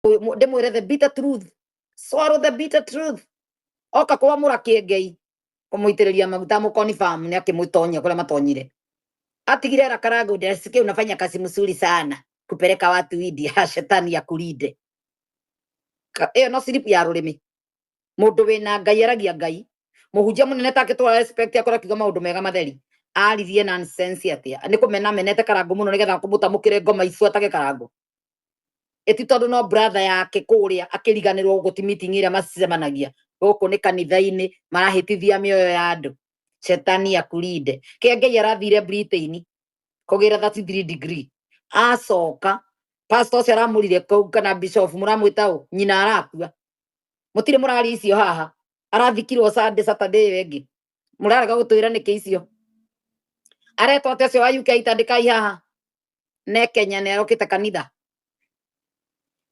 Ndĩmwĩre the bitter truth, swallow the bitter truth. Oka kwamũra Kĩengei kũmũitĩrĩria maguta mũkonifam nĩ akĩmũtonya kũrĩa matonyire. Atigire era Karangu, ndasikia unafanya kazi mzuri sana kupeleka watu India. Shetani ya kulinde. Ĩyo no slip ya rũrĩmĩ. Mũndũ wĩna Ngai aragia Ngai. Mũhunjia mũnene take twa respect akorwo akiuga maũndũ mega matheri, aririe nonsense atĩa? Nĩ kũmena menete Karangu mũno nĩgetha kũmũtamũkĩre ngoma ibuatage Karangu. Ĩti tondũ no brother yake kũrĩa akĩriganĩrwo gũti meeting ĩrĩa macemanagia gũkũ nĩ kanitha-inĩ marahĩtithia mĩoyo ya andũ. Shetani akulinde. Kĩengei arathire Britain kũgĩra 33 degree, acoka pastor ũcio aramũrire kũu kana bishop mũramwĩta ũ, nyina arakua. Mũtirĩ mũraria icio haha. Arathikirwo Sunday, Saturday ĩyo ĩngĩ. Mũrarega gũtwĩra nĩkĩ icio. Aretwo atĩa ũcio wa UK? Tandĩkai haha. Ne Kenya nĩ arokĩte kanitha.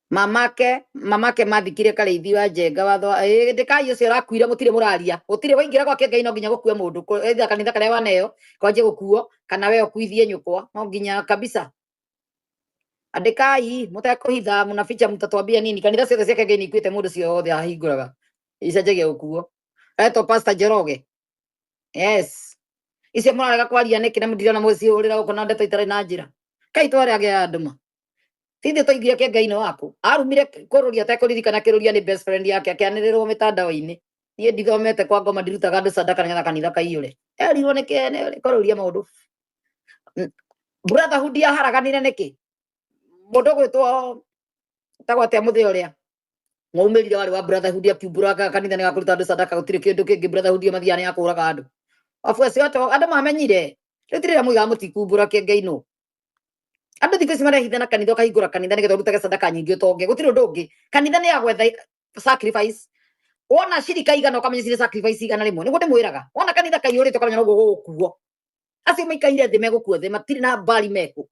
Mamake mathikire Karĩithi wa Njenga watho. Ndĩkai ũcio ũrakuire. Mũtirĩ mũraria. Gũtirĩ waingĩra gwake Ngai no nginya gũkue mũndũ. Either kanitha karĩa waneo kwanjie gũkuo kana we ũkuithie nyũkwa, no nginya kabisa. Andĩkai mũtekũhitha, mũnaficha, mtatuambia nini? Kanitha ciothe ciake Ngai nĩ ikuĩte mũndũ, ciothe ahingũraga icenjagia gũkuo. Etwo Pastor Njoroge. Yes, icio mũrarega kwaria nĩkĩ? Na mũndirona mũcihũrĩra gũkũ na ndeto itarĩ na njĩra. Kai twarĩage andũ ma tithe twaiguire Kĩengai nĩ waku arumire kũrũria atekũririkana kĩrũria nĩ best friend yake akĩanĩrĩrwo mĩtandao-inĩ. Niĩ ndithomete kwa ngoma, ndirutaga andũ sadaka nĩgetha kanitha kaiyũre. Erirwo nĩ kĩene kũrũria maũndũ. Brotherhood yaharaganire nĩkĩ? Mũndũ ũgwĩtwo tagwo atĩa, mũthĩ ũrĩa mwaumĩrire warĩ wa brotherhood akiumbũraga kanitha nĩ gakũruta andũ sadaka, gũtirĩ kĩndũ kĩngĩ. Brotherhood ĩyo mathiaga nĩ ya kũũraga andũ. Wabuaci ote andũ mamenyire rĩu ti rĩrĩa muigaga mũtikumbũra Kĩengei nũ. Andũ thikũ ici marehitha na kanitha, ũkahingũra kanitha nĩgetha ũrutage sadaka nyingĩ ũtonge. Gũtirĩ ũndũ ũngĩ, kanitha nĩ ya gwetha sacrifice. Wona cirika igana ũkamenya cirĩ sacrifice 100. Nĩguo ndĩmwĩraga, wona kanitha kaiyũrĩte ũkamenya noguo gũgũkuo. Acio maikaire thĩ megũkuo thĩ, matirĩ na mbari meku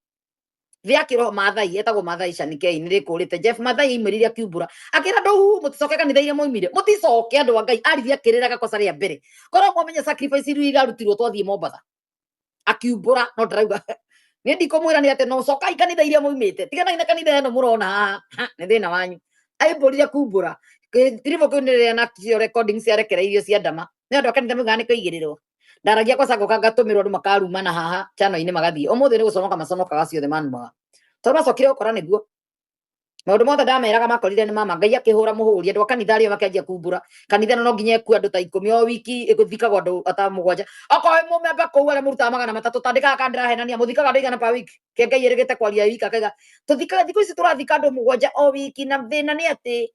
thĩ ya kĩroho. Mathai etagwo Mathai Shanikei nĩ rĩkũrĩte Jeff Mathai aimĩrire akiumbũra akĩra andũ mũticoke kanitha iria moimire, mũticoke andũ a Ngai. Aririe akĩrĩraga koca rĩa mbere korwo mwamenya sacrifice iria irarutirwo twathiĩ Mombatha. Akiumbũra no ndarauga niĩ ndikũmwĩra nĩ atĩ no cokai kanitha iria moimĩte, tiganai na kanitha ĩno mũrona haha. Ha, nĩ thĩna wanyu. Aimbũrire kumbũra tiribũ kĩu nĩ rĩrĩa nacio recording ciarekereirio cia ndama nĩ andũ a kanitha maugaga nĩ kũigĩrĩrwo. Ndaragia kwaca ngoka ngatũmĩrwo andũ makarumana haha channel-inĩ magathiĩ ũmũthĩ nĩ gũconoka maconokaga ciothe manumaga tondũ macokire gũkora nĩguo maũndũ mothe ndameraga makorire nĩ mama. Ngai akĩhũra mũhũri andũ a kanitha arĩa makĩanjia kumbũra kanitha ĩno no nginya ĩkue andũ ta 10 o wiki, ĩgũthikagwo andũ ata 7. Okorwo wĩ mũmemba kũu arĩa mũrutaga 300, tandĩkaga kana ndĩrahenania. Mũthikaga andũ igana per week? Kĩengai ĩrĩgĩte kwaria wiki akaiga tũthikaga thikũ ici tũrathika andũ 7 o wiki, na thĩna nĩ atĩ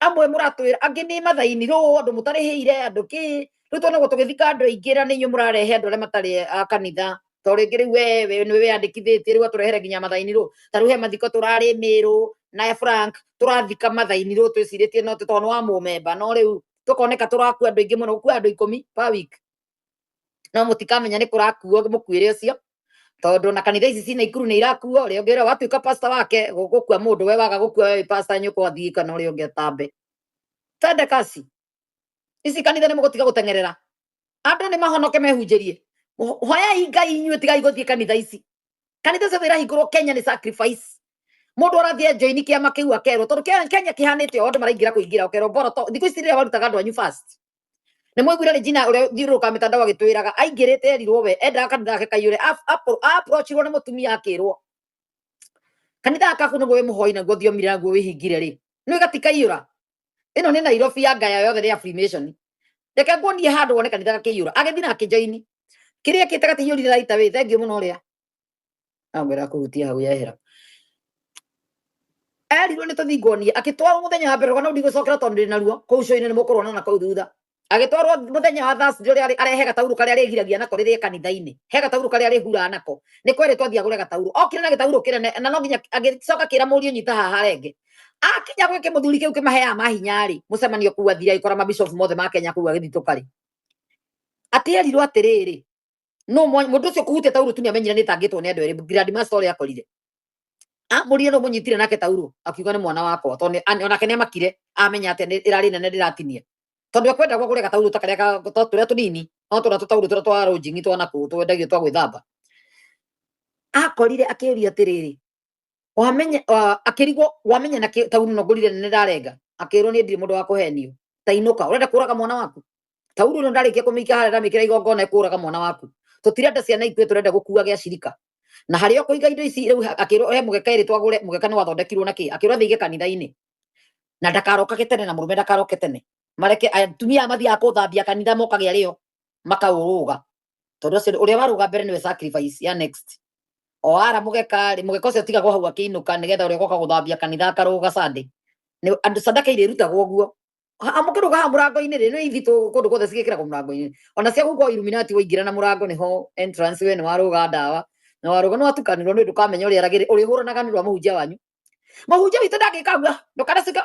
amwe mũratwĩra angĩ nĩ mathainirwo andũ mũtarĩhĩire andũ kĩ. Rĩu tuonagwo tũgĩthika andũ aingĩ na nĩ inyuĩ mũrarehe andũ arĩa matarĩ a kanitha to rĩngĩ rĩu we nĩwe wĩyandĩkithĩtie, rĩu atũrehere nginya mathainirwo. Ta rĩu he mathiko tũrarĩ Mĩrũ na Frank tũrathika mathainirwo, twĩcirĩtie no tondũ nĩ wa mũmemba, no rĩu tũkoneka tũrakua andũ aingĩ mũno, gũkua andũ 10 per week, no mũtikamenya nĩ kũrakuo mũkuĩre ũcio tondũ na kanitha ici cina Ikuru nĩ irakuo. Ũrĩa ũngĩ ũrĩa watuĩka pastor wake gũkua mũndũ, we waga gũkua we wĩ pastor nyũkwa athiĩ kana ũrĩa ũngĩ atambe. Twende kasi ici kanitha nĩ mũgũtiga gũteng'erera andũ nĩ mahonoke mehunjĩrie. Hoyai Ngai inyuĩ, tigai gũthiĩ kanitha ici. Kanitha ciothe irahingũrwo Kenya nĩ sacrifice. Mũndũ arathiĩ join kĩama kĩu akerwo tondũ Kenya kĩhanĩte o andũ maraingĩra kũingĩra ũkerwo mboro to thikũ ici rĩrĩa warutaga andũ anyu fast. Nĩ mwaiguire Regina ũrĩa thiũrũrũka mĩtandao agĩtwĩraga aingĩrĩte erirwo we endaga kanitha gake kaiyũre, approachirwo nĩ mũtumia akĩrwo kanitha gaka kaku nĩguo wĩ mũhoi naguo thiomire naguo wĩhingire rĩ nĩ gatikaiyũra. Ĩno nĩ Nairobi ya ngaya yothe nĩ ya Freemason. Reke nguonie handũ wone kanitha gakĩiyũra. Agĩthiĩ na akĩjoini kĩrĩa kĩte gatiiyũrire right away. Thank you mũno ũrĩa angwĩra kũhutia hau yehera. Erirwo nĩ tũthiĩ nguonie, akĩtwarwo mũthenya wa mbere rũgano ndigũcokera tondũ ndĩ naruo kũu show-inĩ nĩ mũkũrona na kũu thutha. Agĩtwarwo mũthenya wa Thursday ũrĩa arehe gataurũ karĩa arĩgiragia nako rĩrĩa kanitha-inĩ, he gataurũ karĩa arĩhuraga nako. Nĩ kwerĩtwo athiĩ agũre gataurũ, okire na gĩtaurũ kĩnene na no nginya agĩcoka kĩra mũriũ nyita haha renge. Akinya gwĩ kĩmũthuri kĩu kĩmaheaga mahinya rĩ, mũcemanio kũu athire agĩkora mabishop mothe ma Kenya kũu agĩthitũka rĩ, atĩ erirwo atĩrĩrĩ no mũndũ ũcio kũhutia taurũ tu nĩamenyire nĩ tangĩtwo nĩ andũ erĩ. Grand Master ũrĩa akorire amũrire no mũnyitire nake taurũ akiuga nĩ mwana wakwa tondũ onake nĩ amakire amenya atĩ ĩrarĩ nene ndĩratinia tondũ ekwenda gwagũre gataurũ ta karĩa tũrĩa tũnini no tũrĩa tũtaurũ tũrĩa twa rũnjing'i twa nakũu twendagio twa gwĩthamba. Akorire akĩũria atĩrĩrĩ, Wamenya akĩrigwo wamenya na tauru no ngũrire nene ndarenga, akĩrwo niĩ ndirĩ mũndũ wa kũhenio. Ta inũka, ũrenda kũraga mwana waku? Tauru ĩno ndarĩkia kũmĩikia harĩa ndamĩkĩra igongona ĩkũraga mwana waku. Tũtirenda ciana ikue, tũrenda gũkua gĩa cirika. Na harĩa ũkũiga indo ici rĩu akĩrwo he mũgeka ĩrĩ twagũre, mũgeka nĩ wathondekirwo na kĩ, akĩrwo athiĩ aige kanitha-inĩ. Na ndakarokage tene na mũrũme ndakaroke tene. Mareke atumia aya mathiaga kũthambia kanitha mokage arĩo makaũrũga. Tondũ ũcio ũrĩa warũga mbere nĩwe sacrifice ya next. O ara mũgeka rĩ, mũgeka ũcio tigagwo hau akĩinũka nĩgetha ũrĩa ũgoka gũthambia kanitha akarũga Sunday. Nĩ andũ sadaka irĩrutagwo ũguo. Mũkĩrũga haha mũrango-inĩ rĩ, nĩ ithitũ kũndũ guothe cigĩkĩragwo mũrango-inĩ. Ona cia gũkũ Illuminati waingĩra na mũrango nĩho entrance we nĩ warũga ndawa. Na warũga nĩ watukanĩrwo nĩ ndũkamenya ũrĩa aragĩrĩ, ũrĩhũranaga nĩ ũndũ wa mũhunjia wanyu. Mũhunjia witũ ndangĩka ũguo, ndũkanacika.